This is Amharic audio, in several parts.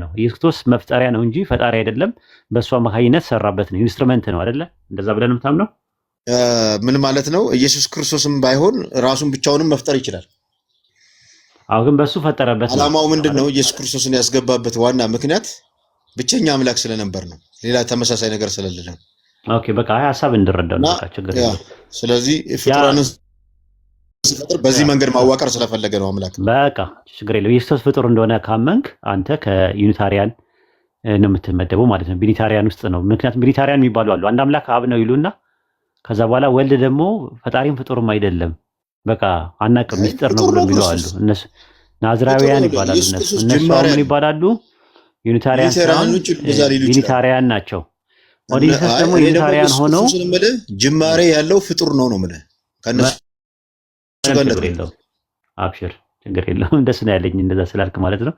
ነው። ኢየሱስ ክርስቶስ መፍጠሪያ ነው እንጂ ፈጣሪ አይደለም። በእሱ አማካኝነት ሰራበት ነው፣ instrument ነው አይደለ? እንደዛ ብለን የምታምነው ምን ማለት ነው? ኢየሱስ ክርስቶስም ባይሆን ራሱን ብቻውንም መፍጠር ይችላል። አዎ፣ ግን በእሱ ፈጠረበት ነው ዓላማው ምንድን ነው? አይደል? ኢየሱስ ክርስቶስን ያስገባበት ዋና ምክንያት ብቸኛ አምላክ ስለነበር ነው። ሌላ ተመሳሳይ ነገር ስለሌለ ነው። okay፣ በቃ አይ ሀሳብ እንድረዳው እና ነው። በቃ ችግር ያ የለውም። ስለዚህ ያ ፍጡራንን ሲፈጥር በዚህ ያ መንገድ ማዋቀር ስለፈለገ ነው አምላክ። በቃ ችግር የለውም። ኢየሱስ ፍጡር እንደሆነ ካመንክ አንተ ከ Unitarian ነው የምትመደበው ማለት ነው። Binitarian ውስጥ ነው። ምክንያቱም Binitarian የሚባሉ አሉ። አንድ አምላክ አብ ነው ይሉና ከዛ በኋላ ወልድ ደግሞ ፈጣሪም ፍጡርም አይደለም፣ በቃ አናቅም አይ ሚስጥር ነው ፍጡር ብሎ ነው የሚሉ አሉ። ክርስቶስ፣ እነሱ ፍጡር ናዝራውያን ነው። ይባላሉ። ኢየሱስ እነሱ ክርስቶስ እነሱ አሁን ጅማሬ ምን አለው። ይባላሉ? Unitarian ሳይሆን ዩኒታሪያኖች እንደዛ ሊሉ ይችላሉ። Binitarian ናቸው። Only Jesus አይ ደግሞ እኔ ደግሞ Unitarian ኢየሱስ ሆነው ክርስቶስን የምልህ ጅማሬ ያለው ፍጡር ነው ነው የምልህ ከእነሱ ምንም ጋር ችግር እንዳትመጣ። የለውም። አብሽር ችግር የለውም። ደስ ነው ያለኝ እንደዛ ስላልክ ማለት ነው።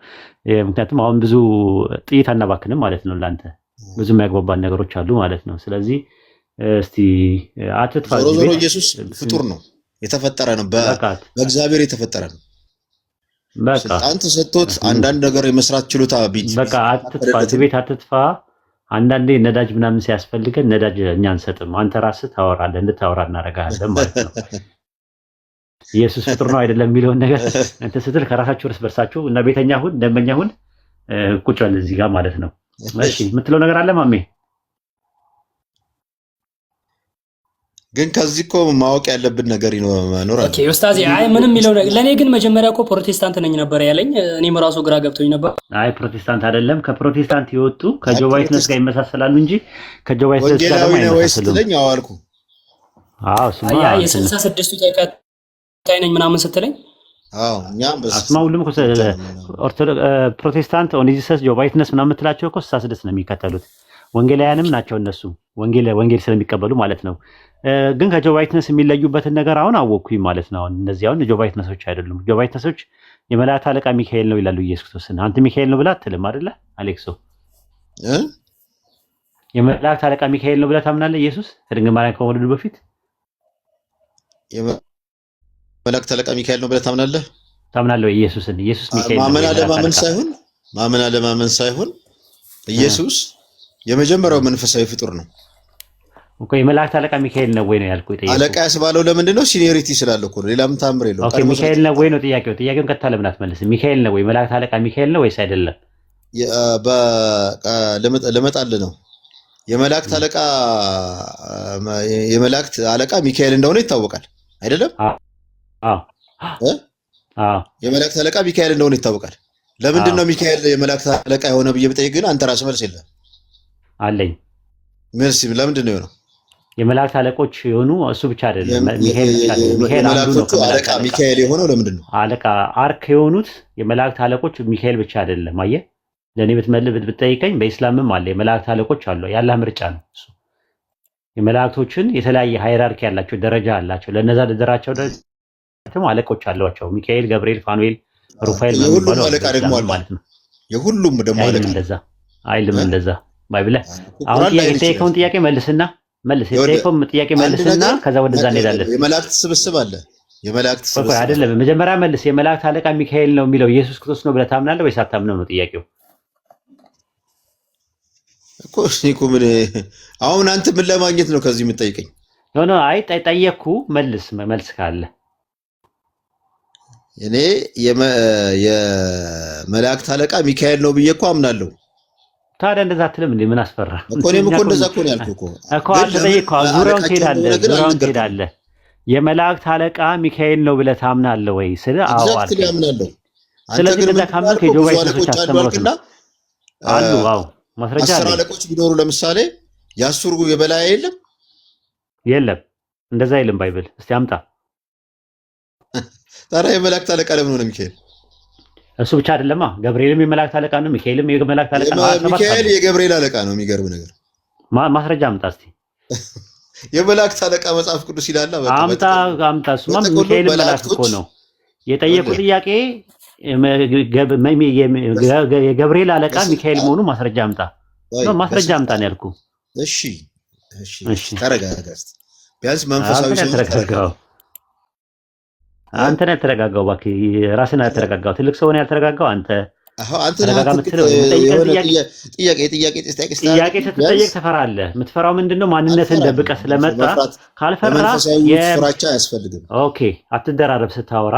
ምክንያቱም አሁን ብዙ ጥይት አናባክንም ማለት ነው። ለአንተ ብዙ የሚያግባባን ነገሮች አሉ ማለት ነው። ስለዚህ እስቲ አትጥፋ ዞሮ እዚህ ዞሮ ቤት ኢየሱስ ፍጡር ነው፣ የተፈጠረ ነው፣ በቃ በእግዚአብሔር የተፈጠረ ነው። በቃ ስልጣን ተሰጥቶት አንዳንድ ነገር የመስራት ችሎታ በቃ አትጥፋ፣ እዚህ ቢፈቀድለትም ቤት አትጥፋ። አንዳንዴ ነዳጅ ምናምን ሲያስፈልገን ነዳጅ እኛ አንሰጥም። አንተ ራስህ ታወራለህ፣ እንድታወራ እናደርግሃለን ማለት ነው። ኢየሱስ ፍጡር ነው አይደለም የሚለውን ነገር እንትን ስትል ከራሳችሁ እርስ በርሳችሁ እና ቤተኛ ሁን፣ ደንበኛ ሁን፣ ቁጭ በል እዚህ ጋር ማለት ነው። እሺ የምትለው ነገር አለ ማሜ? ግን ከዚህ እኮ ማወቅ ያለብን ነገር መኖር okay አለበት። ኡስታዜ፣ አይ ምንም የሚለው ነገር ለእኔ ግን መጀመሪያ እኮ ፕሮቴስታንት ነኝ ነበር ያለኝ። እኔም ራሱ ግራ ገብቶኝ ነበር። አይ ፕሮቴስታንት አይደለም። ከፕሮቴስታንት የወጡ አይ ከ Jehovah Witness ፕሮቴስት ጋር ይመሳሰላሉ እንጂ ከ Jehovah Witness ጋር ወንጌላዊ ደግሞ ነህ ወይ አይመሳሰሉም። ስትለኝ አዎ አልኩ። አዎ እሱማ አያ እንትን የስልሳ ስድስቱ ተከታይ ነኝ ምናምን ስትለኝ አዎ እኛም እሱማ ሁሉም እኮ ብቻ ነው የምናምነው። ፕሮቴስታንት Only Jesus Jehovah Witness ምናምን የምትላቸው እኮ 66 ነው የሚከተሉት። ወንጌላውያንም ናቸው እነሱ ወንጌል ወንጌል ስለሚቀበሉ ማለት ነው። ግን ከ Jehovah Witness የሚለዩበትን ነገር አሁን አወቅኩኝ ማለት ነው። አሁን እነዚህ አሁን Jehovah Witness ኦች አይደሉም። Jehovah Witness ኦች የመላእክት አለቃ ሚካኤል ነው ይላሉ ኢየሱስ ክርስቶስን። አንተ ሚካኤል ነው ብለህ አትልም አይደለ አሌክሶ? እ? የመላእክት አለቃ ሚካኤል ነው ብለህ ታምናለህ? ኢየሱስ ከድንግል ማርያም ከመወለዱ በፊት የመላእክት አለቃ ሚካኤል ነው ብለህ ታምናለህ? ታምናለህ ወይ? ኢየሱስን ኢየሱስ ሚካኤል ነው ማመን ወይ የመላእክት አለማመን አለቃ? ሳይሆን ማመን አለማመን ሳይሆን እ ኢየሱስ የመጀመሪያው መንፈሳዊ ፍጡር ነው። እኮ የመላእክት አለቃ ሚካኤል ነው ወይ ነው ያልኩህ የጠየኩህ። አለቃ ያስባለው ለምንድን ነው? seniority ስላለው እኮ ነው። ሌላም ታምር የለውም። okay ቀድሞ ሚካኤል ነው ስለተፈጠረ ወይ ነው ጥያቄው። ጥያቄውን ቀጥታ ለምን አትመልስም? ሚካኤል ነው ወይ መላእክት አለቃ ሚካኤል ነው ወይስ አይደለም? ልመጣልህ ነው። የመላእክት አለቃ የመላእክት አለቃ ሚካኤል እንደሆነ ይታወቃል አይደለም? አዎ እ? አዎ የመላእክት አለቃ ሚካኤል እንደሆነ ይታወቃል። ለምንድን አዎ ነው ሚካኤል የመላእክት አለቃ የሆነ ብዬ ብጠይቅ ግን አንተ ራስህ መልስ የለህም። አለኝ። መልስ ለምንድን ነው የሆነው? የመላእክት አለቆች የሆኑ እሱ ብቻ አይደለም፣ ሚካኤል ብቻ አይደለም። ሚካኤል አንዱ ነው የመላእክቶቹ ከመላእክት አለቃ አለቃ ሚካኤል የሆነው ለምንድን ነው? አለቃ arch የሆኑት የመላእክት አለቆች ሚካኤል ብቻ አይደለም። አየህ፣ ለእኔ ብትጠይቀኝ በኢስላምም አለ የመላእክት አለቆች አሉ። የአላህ ምርጫ ነው እሱ። የመላእክቶችን የተለያየ hierarchy ያላቸው ደረጃ አላቸው። ለነዛ ደረጃቸው ደግሞ አለቆች አሏቸው። ሚካኤል፣ ገብርኤል፣ ፋኑኤል፣ ሩፋኤል ምናምን የሁሉም የሚባሉ አሉ አለቃ ደግሞ በኢስላምም አለ። ማለት ነው። የሁሉም ደግሞ አይልም አለቃ አለ። እንደዛ አይልም እ? እንደዛ Bible አሁን ቁርአን ጥያቄ ላይል ይችላል። የጠየቀውን ጥያቄ መልስና መልስ ይኸውልህ የጠየቀውን ጥያቄ አንድ መልስና ነገር ከዛ ወደዛ እንሄዳለን። የመላእክት ስብስብ አለ። የመላእክት ቆይ ቆይ ስብስብ አለ። አይደለም፣ መጀመሪያ መልስ። የመላእክት አለቃ ሚካኤል ነው የሚለው ኢየሱስ ክርስቶስ ነው ብለህ ታምናለህ ወይስ አታምነው ነው ጥያቄው። እኮ እኔ እኮ ምን አሁን አንተ ምን ለማግኘት ነው ከዚህ የምትጠይቀኝ? no no አይ ጠየቅኩ፣ መልስ መልስ ካለ እኔ የመላእክት አለቃ ሚካኤል ነው ብዬ እኮ አምናለሁ ታዲያ እንደዛ አትልም እንዴ? ምን አስፈራ? እኮ። እኔም እኛ እኮ እኮ እንደዛ እኮ ነው ያልኩህ እኮ። እኮ ግን ለምን አልተጠየቅኩ። ዙሪያውን አለቃቸው እንደሆነ ትሄዳለህ፣ ግን ዙሪያውን አልነገርከኝም። ትሄዳለህ። የመላእክት አለቃ ሚካኤል ነው ብለህ ታምናለህ ወይ ስለ አዎ exactly አልከኝ። አምናለሁ። አንተ ስለዚህ ግን እንደዛ ምንድን ነው ካመንክ ያልከው? ብዙ የ Jehovah Witness ኦች አለቆች አሉ አስተምሮት አልክና ነው አሉ። አዎ ማስረጃ 10 አለኝ። አለቆች ቢኖሩ ለምሳሌ የአስሩ የበላይ የለም። የለም እንደዛ የለም Bible። እስቲ አምጣ። ታዲያ የመላእክት አለቃ ለምን ሆነ ሚካኤል? እሱ ብቻ አይደለማ፣ ገብርኤልም የመላእክት አለቃ ነው፣ ሚካኤልም የመላእክት አለቃ ነው። 27 ሚካኤል አሉ። የገብርኤል አለቃ ነው። የሚገርም ነገር ማስረጃ አምጣ እስቲ። የመላእክት አለቃ መጽሐፍ ቅዱስ ይላል። በቃ አምጣ በጥቅሉ አምጣ። እሱማ በጥቅሉ ሚካኤልም መልአክ እኮ መላእክቶች ነው። የጠየቁ ጥያቄ የገብርኤል አለቃ ሚካኤል መሆኑ ማስረጃ አምጣ ነው። ማስረጃ አምጣ ነው ያልኩህ። እሺ እሺ፣ እሺ ተረጋጋ እስኪ። ቢያንስ መንፈሳዊ አንተ ሰው ተረጋጋ። ያልተረጋጋው አንተ ነው ያልተረጋጋው። እባክህ ራስን ያልተረጋጋው። ትልቅ ሰው ነው ያልተረጋጋው አንተ። አዎ አንተ ነህ ተረጋጋ አትቅጥ የምትለው የምጠይቀህ የሆነ ጥያቄ ጥያቄ ጥያቄ ጥያቄ ጥያቄ ስታደርግ ስትጠየቅ ቢያንስ ትፈራለህ። የምትፈራው ምንድን ነው? ማንነትህን አልፈራም። ደብቀህ ስለመጣ መፍራት ካልፈራ በመንፈሳዊ የ ፍራቻ አያስፈልግም። Okay፣ አትደራረብ። ስታወራ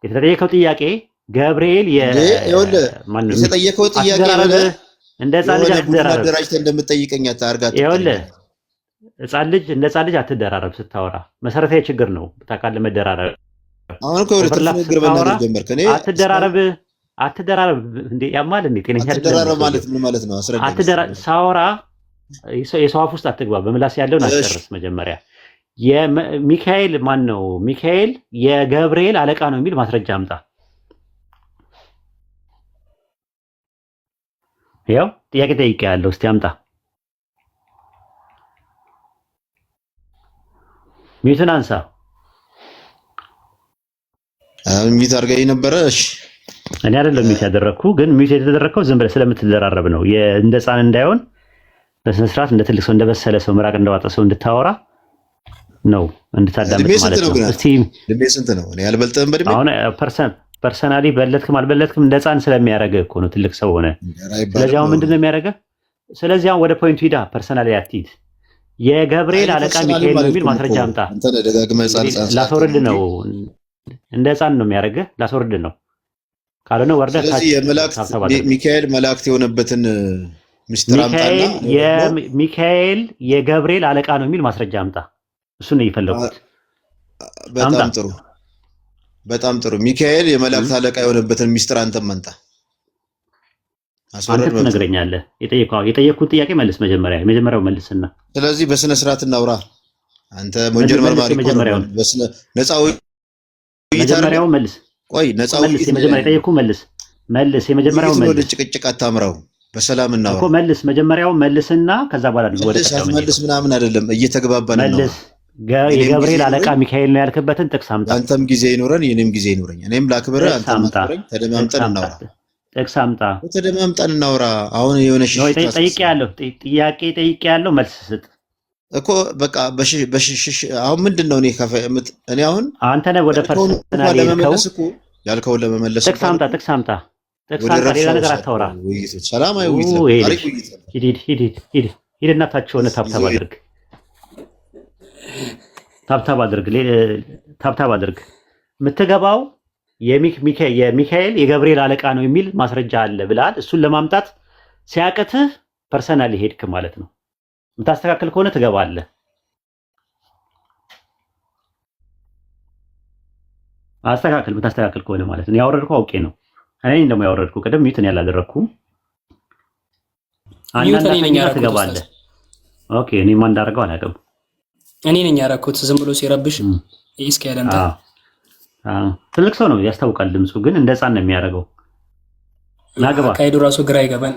የተጠየቀው ጥያቄ ገብርኤል እንዴ ይኸውልህ ማን ነው? የተጠየቀው ጥያቄ አትደራረብ። ብለህ እንደ ህፃን ልጅ የሆነ ቡድን አትደራረብ። አደራጅተህ እንደምትጠይቀኝ አድርገህ ይኸውልህ አትጠይቀኝ። ህፃን ልጅ እንደ ህፃን ልጅ አትደራረብ ስታወራ። መሰረታዊ ችግር ነው ታውቃለህ፣ መደራረብ። አሁን እኮ ይኸውልህ ትርፍ Overlap ንግግር ስታወራ መናገር ጀመርክ። እኔ እስካሁን አትደራረብ፣ አትደራረብ። እንዴ ያማል እንዴ? ጤነኛ አይደለም አትደራረብ ማለት ሰውየው። ምን ማለት ነው? አስረዳኝ እስኪ። ሳወራ የሰው አፍ ውስጥ አትግባ። በምላስ ያለውን እሺ አስጨርስ መጀመሪያ። ሚካኤል ማን ነው? ሚካኤል የገብርኤል አለቃ ነው የሚል ማስረጃ አምጣ። ያው ጥያቄ ጠይቄ ያለው እስቲ አምጣ። Mute ኡን አንሳ። አሁን mute አድርገኝ ነበረ። እሺ እኔ አይደለም mute ያደረግኩ፣ ግን mute የተደረግከው ዝም ብለህ ስለምትደራረብ ነው። እንደ ሕፃን እንዳይሆን በስነ ስርዓት እንደ ትልቅ ሰው እንደበሰለ ሰው ምራቅ እንደዋጠ ሰው እንድታወራ ነው እድሜ እንድታዳምጥ ስንት ማለት ነው ነው። ግን አንተ? እስቲ እድሜ ስንት ነው? እኔ አልበልጥህም በእድሜ አሁን personally በለጥክም አልበለጥክም እንደ ሕፃን ስለሚያደርግህ እኮ ነው ትልቅ ሰው ሆነ። ኧረ ስለዚህ አይባልም አሁን ነው። ምንድን ነው የሚያደርገህ? ስለዚህ አሁን ወደ point ኡ ሂዳ፣ personally አትሂድ። የገብርኤል አይ አለቃ Personally ሚካኤል ነው የሚል አልሄድኩም እኮ ማስረጃ አምጣ። አንተ ነህ ደጋግመህ ህፃን እንግዲህ ህፃን ስላልከኝ ላስወርድ ነው እንጂ ነው፣ እንደ ሕፃን ነው የሚያደርግህ። ላስወርድ ነው፣ ካልሆነ ወርደህ ስለዚህ ታች የመላእክት Tap tap አድርግ። ሚካኤል መላእክት የሆነበትን ምስጢር አምጣና ሚካኤል እኔ ደግሞ ሚካኤል የገብርኤል አለቃ ነው የሚል ማስረጃ አምጣ። እሱን ነው የፈለኩት። አምጣ። በጣም ጥሩ በጣም ጥሩ። ሚካኤል የመላእክት እም? አለቃ የሆነበትን ምስጢር አንተም አምጣ። አንተ አስወረድ መብት ነው። ትነግረኛለህ። የጠየቅኩት ጥያቄ መልስ መጀመሪያ፣ የመጀመሪያው መልስና ስለዚህ በስነ ስርዓት እናውራ። አንተ ወንጀል መልስ መርማሪ እኮ አይደለም። የመጀመሪያውን በስነ ነፃ ውይይት አይደለም። መጀመሪያውን መልስ ቆይ ነፃ መልስ ውይይት ነው የመጀመሪያ ያለው። የጠየቅኩህ መልስ መልስ የመጀመሪያውን ውይይትን ወደ መልስ ጭቅጭቅ አታምራው። በሰላም እኮ እናውራ። መልስ መጀመሪያውን መልስና ከዛ በኋላ ነው ወደ መልስ ቀጣዩ አትመልስ የምንሄደው። ምናምን አይደለም፣ እየተግባባን እናውራ። መልስ የኔም ጊዜ የገብርኤል አለቃ ይኑረኝ፣ ሚካኤል ነው ያልክበትን ጥቅስ አምጣ። የአንተም ጊዜ ይኑረን፣ የኔም ጊዜ ይኑረኝ። እኔም ላክብርህ፣ ጥቅስ አንተም አምጣ። አክብረኝ። ጥቅስ ተደማምጠን አምጣ። እናውራ። ጥቅስ አምጣ። ተደማምጠን እናውራ። አሁን የሆነ ነው ሽሽት ጠይቄ አስመስል ያለሁ ጥያቄ ጠይቄ ያለው መልስ ስጥ። እኮ በቃ በሽሽሽ አሁን ምንድን ነው እኔ እኔ አሁን አንተ ነህ ወደ ያልከውን እንኳን Personal የሄድከው። ለመመለስ እኮ ያልከውን ለመመለስ ጥቅስ እንኳን አምጣ፣ እኮ ጥቅስ አምጣ፣ ጥቅስ ወደ አምጣ። ሌላ ረብሻ ነገር ወሰድከው አታውራ። ውይይቱ። ሰላማዊ ውይይት ነበር፣ ይሄ አሪፍ ልጅ ውይይት ነበር። ሂድ ሂድ ሂድ ሂድ ሂድ ሂድና ታች ሆነ tap tap ይዞ አድርግ፣ Tap tap አድርግ፣ tap tap አድርግ። የምትገባው የሚካኤል የገብርኤል አለቃ ነው የሚል ማስረጃ አለ ብለሃል። እሱን ለማምጣት ሲያቅትህ personal ሄድክ ማለት ነው። የምታስተካክል ከሆነ ትገባለህ። አስተካክል፣ የምታስተካክል ከሆነ ማለት ነው። ያወረድኩ አውቄ ነው። እኔ ደግሞ ያወረድኩ ቅድም mute ን ያላደረግኩም Mute አንዳንድ እኔ ነኝ አሳይና ያደረኩት ኡስታዝ፣ ትገባለህ። Okay፣ እኔማ እንዳደረገው አላውቅም። እኔ ነኝ ያደረኩት። ዝም ብሎ ሲረብሽ እም፣ እስኪ ያደምጣል። አዎ አዎ፣ ትልቅ ሰው ነው ያስታውቃል። ድምፁ ግን እንደ ህፃን ነው የሚያደርገው። ናግባ። አካሄዱ ራሱ ግራ ይገባል።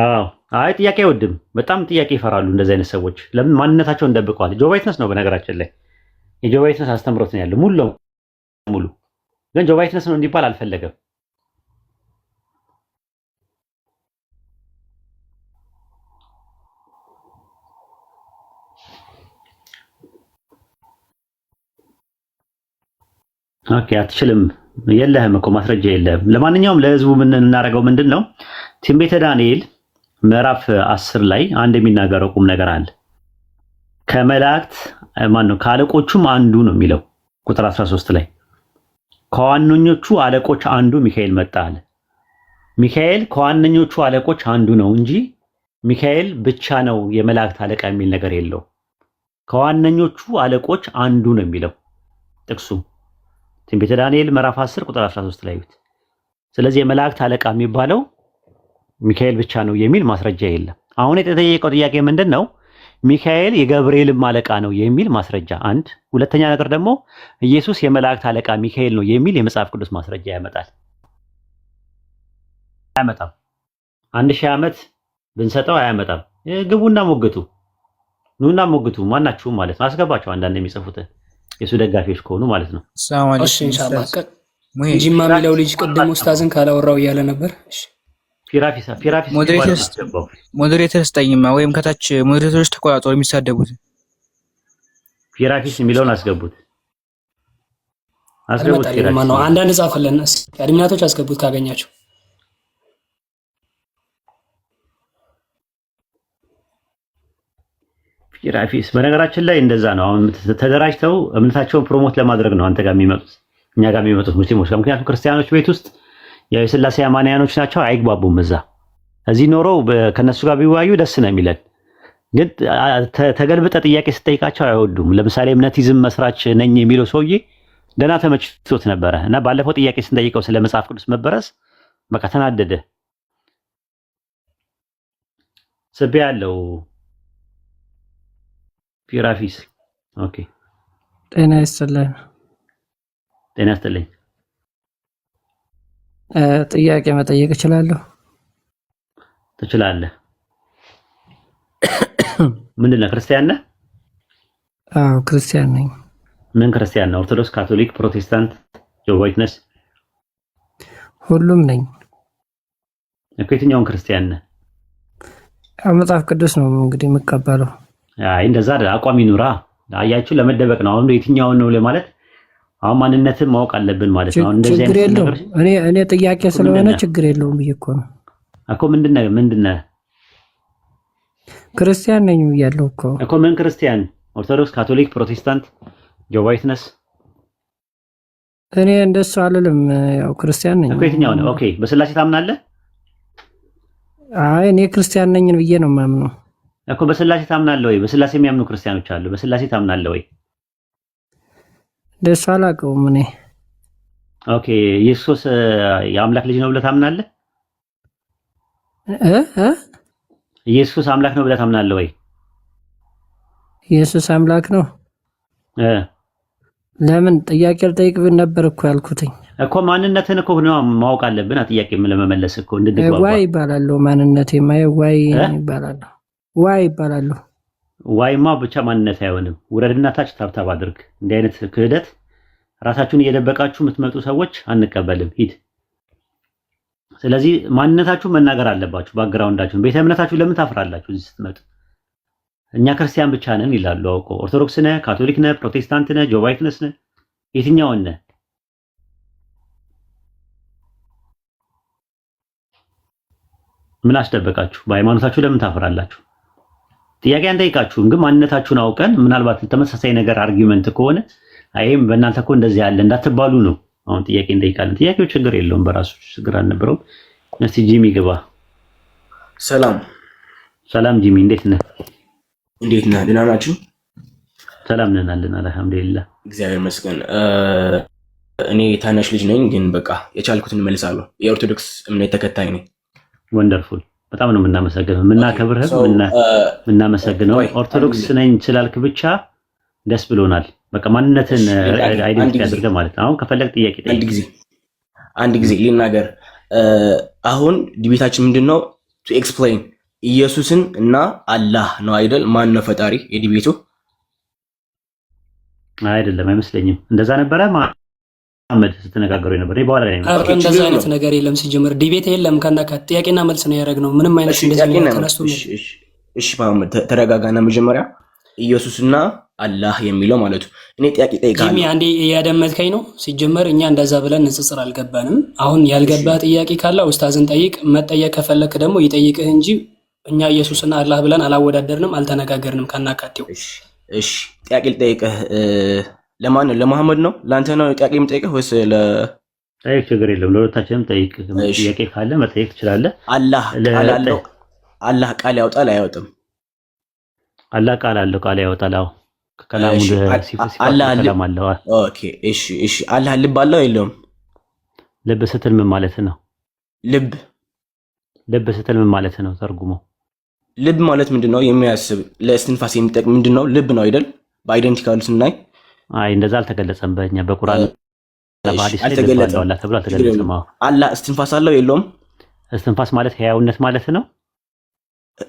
አዎ፣ አይ ጥያቄ አይወድም። በጣም ጥያቄ ይፈራሉ እንደዚህ አይነት ሰዎች። ለምን ማንነታቸውን ደብቀዋል። Jehovah Witness ነው በነገራችን ላይ የ Jehovah Witness አስተምሮት ነው ያለው ሙሉ ለሙሉ። ግን Jehovah Witness ነው እንዲባል አልፈለገም። Okay፣ አትችልም። የለህም እኮ ማስረጃ የለህም። ለማንኛውም ለህዝቡ ምን እናደርገው ምንድን ነው ትንቢተ ዳንኤል ምዕራፍ 10 ላይ አንድ የሚናገረው ቁም ነገር አለ። ከመላእክት ማን ነው ከአለቆቹም አንዱ ነው የሚለው ቁጥር 13 ላይ ከዋነኞቹ አለቆች አንዱ ሚካኤል መጣ አለ። ሚካኤል ከዋነኞቹ አለቆች አንዱ ነው እንጂ ሚካኤል ብቻ ነው የመላእክት አለቃ የሚል ነገር የለው። ከዋነኞቹ አለቆች አንዱ ነው የሚለው ጥቅሱ ትንቢተ ዳንኤል ምዕራፍ 10 ቁጥር 13 ላይ ይዩት። ስለዚህ የመላእክት አለቃ የሚባለው ሚካኤል ብቻ ነው የሚል ማስረጃ የለም። አሁን የተጠየቀው ጥያቄ ምንድን ነው? ሚካኤል የገብርኤልም አለቃ ነው የሚል ማስረጃ አንድ። ሁለተኛ ነገር ደግሞ ኢየሱስ የመላእክት አለቃ ሚካኤል ነው የሚል የመጽሐፍ ቅዱስ ማስረጃ ያመጣል? አያመጣም። 1000 ዓመት ብንሰጠው አያመጣም። ግቡና ሞግቱ፣ ኑና ሞግቱ፣ ማናችሁም ማለት ነው። አስገባቸው አንዳንድ የሚጽፉትን የሱ ደጋፊዎች ከሆኑ ማለት ነው። ሰላም እሺ አለይኩም ኢንሻአላህ። ኡስታዝ ሙሄ ጂማ የሚለው ልጅ ቅድም ኡስታዝን ካላወራው እያለ ነበር። እሺ ፊራፊሳ ፊራፊስ የሚባለው Moderator አስገባው። Moderator ስጠኝማ፣ ወይም ከታች moderator ኦች ተቆጣጠሩ የሚሳደቡት። ፊራፊስ የሚለውን አስገቡት፣ አስገቡት። አልመጣልኝም። ፊራፊስ ማነው የሚለውን አንዳንድ ጻፈልን እስኪ admin ኣቶች አስገቡት ካገኛችሁ። ፊራፊስ በነገራችን ላይ እንደዛ ነው። አሁን ተደራጅተው እምነታቸውን promote ለማድረግ ነው አንተ ጋር የሚመጡት፣ እኛ ጋር የሚመጡት ሙስሊሞች ጋር። ምክንያቱም ክርስቲያኖች ቤት ውስጥ ያው የስላሴ አማንያኖች ናቸው፣ አይግባቡም። እዛ እዚህ ኖረው ከነሱ ጋር ቢወያዩ ደስ ነው የሚለን። ግን ተገልብጠ ጥያቄ ስጠይቃቸው አይወዱም። ለምሳሌ እምነቲዝም መስራች ነኝ የሚለው ሰውዬ ደህና ተመችቶት ነበረ እና ባለፈው ጥያቄ ስንጠይቀው ስለ መጽሐፍ ቅዱስ መበረዝ በቃ ተናደደ። ስቤ ያለው ፊራፊስ okay። ጤና ይስጥልን። ጤና ይስጥልኝ። ጥያቄ መጠየቅ እችላለሁ? ትችላለህ። ምንድን ነህ? ክርስቲያን ነህ? አዎ፣ ክርስቲያን ነኝ። ምን ክርስቲያን ነህ? ኦርቶዶክስ፣ ካቶሊክ፣ ፕሮቴስታንት፣ Jehovah Witness? ሁሉም ነኝ። እኮ የትኛውን ክርስቲያን ነህ? ያው መጽሐፍ ቅዱስ ነው እንግዲህ የምቀበለው። አይ እንደዛ አይደል። አቋም ይኑራ። አያችሁ፣ ለመደበቅ ነው። አሁን የትኛውን ነው ለማለት አሁን ማንነትን ማወቅ አለብን ማለት ነው። አሁን እንደዚህ ችግር አይነት የለውም። ነገር እኔ ጥያቄ እኮ ስለሆነ ምንድን ነህ ችግር የለውም ብዬ እኮ ነው። እኮ ምንድን ነህ? ምንድን ነህ ክርስቲያን ነኝ ብያለሁ እኮ። እኮ ምን ክርስቲያን? ኦርቶዶክስ፣ ካቶሊክ፣ ፕሮቴስታንት፣ Jehovah Witness? እኔ እንደሱ አልልም። ያው ክርስቲያን ነኝ። እኮ የትኛው ነው? Okay፣ በስላሴ ታምናለህ? አይ፣ እኔ ክርስቲያን ነኝ ብዬ ነው የማምነው። እኮ በስላሴ ታምናለህ ወይ? በስላሴ የሚያምኑ ክርስቲያኖች አሉ። በስላሴ ታምናለህ ወይ? እንደሱ አላውቀውም እኔ። Okay፣ ኢየሱስ የአምላክ ልጅ ነው ብለህ ታምናለህ? እ እ ኢየሱስ አምላክ ነው ብለህ ታምናለህ ወይ? ኢየሱስ አምላክ ነው። እ ለምን ጥያቄ ልጠይቅ ብል ነበር እኮ ያልኩትኝ። እኮ ማንነትህን እኮ ነው ማወቅ አለብን። ጥያቄ ለመመለስ እኮ እንድንግባባ። Y ይባላለሁ። ማንነቴማ Y እ ይባላለሁ። Y ይባላለሁ። Y ማ ብቻ ማንነት አይሆንም። ውረድና ታች tap tap አድርግ። እንዲህ አይነት ክህደት ራሳችሁን እየደበቃችሁ የምትመጡ ሰዎች አንቀበልም። ሂድ። ስለዚህ ማንነታችሁ መናገር አለባችሁ። Background ኣችሁን፣ ቤተ እምነታችሁ ለምን ታፍራላችሁ? እዚህ ስትመጡ እኛ ክርስቲያን ብቻ ነን ይላሉ አውቀው። ኦርቶዶክስ ነህ፣ ካቶሊክ ነህ፣ ፕሮቴስታንት ነህ፣ Jehovah Witness ነህ፣ የትኛውን ነህ? ምን አስደበቃችሁ? በሃይማኖታችሁ ለምን ታፍራላችሁ? ጥያቄ አንጠይቃችሁም፣ ግን ማንነታችሁን አውቀን ምናልባት ተመሳሳይ ነገር argument ከሆነ አይም በእናንተ እኮ እንደዚህ ያለ እንዳትባሉ ነው። አሁን ጥያቄ እንጠይቃለን። ጥያቄው ችግር የለውም፣ በራሱ ችግር አልነበረውም። እስቲ ጂሚ ግባ። ሰላም። ሰላም ጂሚ፣ እንዴት ነህ? እንዴት ነህ? ደህና ናችሁ? ሰላም ነን አለን፣ አልሐምዱሊላህ። እግዚአብሔር ይመስገን። እኔ ታናሽ ልጅ ነኝ፣ ግን በቃ የቻልኩትን እመልሳለሁ። የኦርቶዶክስ እምነት ተከታይ ነኝ። Wonderful፣ በጣም ነው የምናመሰግነው፣ የምናከብርህም የምናመሰግነው። ኦርቶዶክስ ነኝ ስላልክ ብቻ ደስ ብሎናል። በቃ ማንነትን identify አድርገህ ማለት ነው። አሁን ከፈለግ ጥያቄ ጠይቅ። አንድ ጊዜ ልናገር። አሁን debate ኣችን ምንድን ነው? To explain ኢየሱስን እና አላህ ነው አይደል? ማን ነው ፈጣሪ የ debate ኡ? አይደለም፣ አይመስለኝም። እንደዛ ነበረ መሐመድ ስትነጋገሩ የነበረ በኋላ ላይ ነው። ኧረ እንደዛ አይነት ነገር የለም። ሲጀምር debate የለም። ከናካ ጥያቄና መልስ ነው ያደረግነው። ምንም አይነት እንደዚህ ነገር ተነስቶ እሺ መሐመድ ተረጋጋና መጀመሪያ ኢየሱስና አላህ የሚለው ማለቱ እኔ ጥያቄ ጠይቃለሁ። ጂሚ፣ አንዴ እያደመጥከኝ ነው? ሲጀመር እኛ እንደዛ ብለን ንጽጽር አልገባንም። አሁን ያልገባ ጥያቄ ካለ ኡስታዝን ጠይቅ። መጠየቅ ከፈለክ ደግሞ ይጠይቅህ እንጂ እኛ ኢየሱስና አላህ ብለን አላወዳደርንም፣ አልተነጋገርንም ከናካቴው። እሺ፣ ጥያቄ ልጠይቅህ። ለማን ነው? ለመሐመድ ነው? ለአንተ ነው ጥያቄ የምጠይቅህ ወይስ ለ ጠይቅ፣ ችግር የለም። ለሁለታችንም ጠይቅ። ጥያቄ ካለ መጠየቅ ትችላለህ። አላህ ቃል አለው? አላህ ቃል ያወጣል አያወጥም? አላህ ቃል አለው፣ ቃል ያወጣል። አዎ፣ ከላሙ ከላም አለው። Okay፣ እሺ። አላህ ልብ አለው የለውም? ልብ ስትል ምን ማለት ነው? ልብ ልብ ስትል ምን ማለት ነው? ተርጉሞ። ልብ ማለት ምንድን ነው? የሚያስብ፣ ለእስትንፋስ የሚጠቅም ምንድን ነው? ልብ ነው አይደል? በ identical ኡ ስናይ። አይ፣ እንደዛ አልተገለጸም። በእኛ በቁርአን በሐዲስ ላይ ልብ አልተገለጸም። አለው አላህ ተብሎ አልተገለጸም። አዎ። አላህ እስትንፋስ አለው የለውም? እስትንፋስ ማለት ህያውነት ማለት ነው።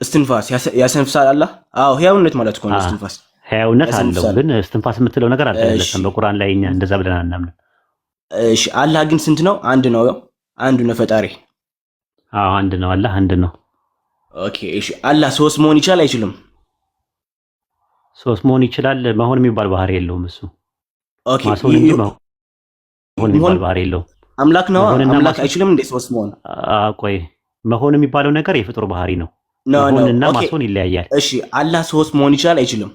እስትንፋስ ያሰንፍሳል አላህ? አዎ፣ ህያውነት ማለት እኮ ነው እስትንፋስ። ህያውነት አለው፣ ያሰንፍሳል። ግን እስትንፋስ የምትለው ነገር አልተገለጸም በቁርአን ላይ። እኛ እንደዛ ብለን አናምንም። እሺ፣ አላህ ግን ስንት ነው? አንድ ነው። አንዱ ነው ፈጣሪ። አዎ፣ አንድ ነው፣ አላህ አንድ ነው። Okay፣ እሺ። አላህ ሶስት መሆን ይችላል አይችልም? ሶስት መሆን ይችላል። መሆን የሚባል ባህሪ የለውም እሱ። ማስሆን እንጂ መሆን የሚባል ባህሪ የለውም። አምላክ ነው። መሆንና አምላክ አይችልም እንዴ ሶስት መሆን? ቆይ፣ መሆን የሚባለው ነገር የፍጡር ባህሪ ነው። No, no. መሆንና Okay. ማስሆን ይለያያል። እሺ፣ አላህ ሶስት መሆን ይችላል አይችልም?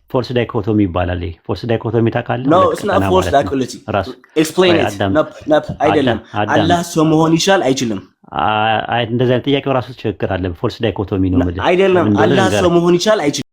False dichotomy ይባላል። ይሄ false dichotomy ታውቃለህ? No, ሁለት it's not ቀጠና false ማለት ነው dichotomy. ራሱ። Explain ቆይ it. አዳም Nope, nope, አይደለም። አዳም። አላህ ሰው መሆን ይችላል አይችልም? እንደዚህ አይነት ጥያቄው ራሱ ችግር አለ። False dichotomy ነው የምልህ። አይደለም። ለምን እንደሆነ አላህ ሰው ልንገርህ። መሆን ይችላል አይችልም?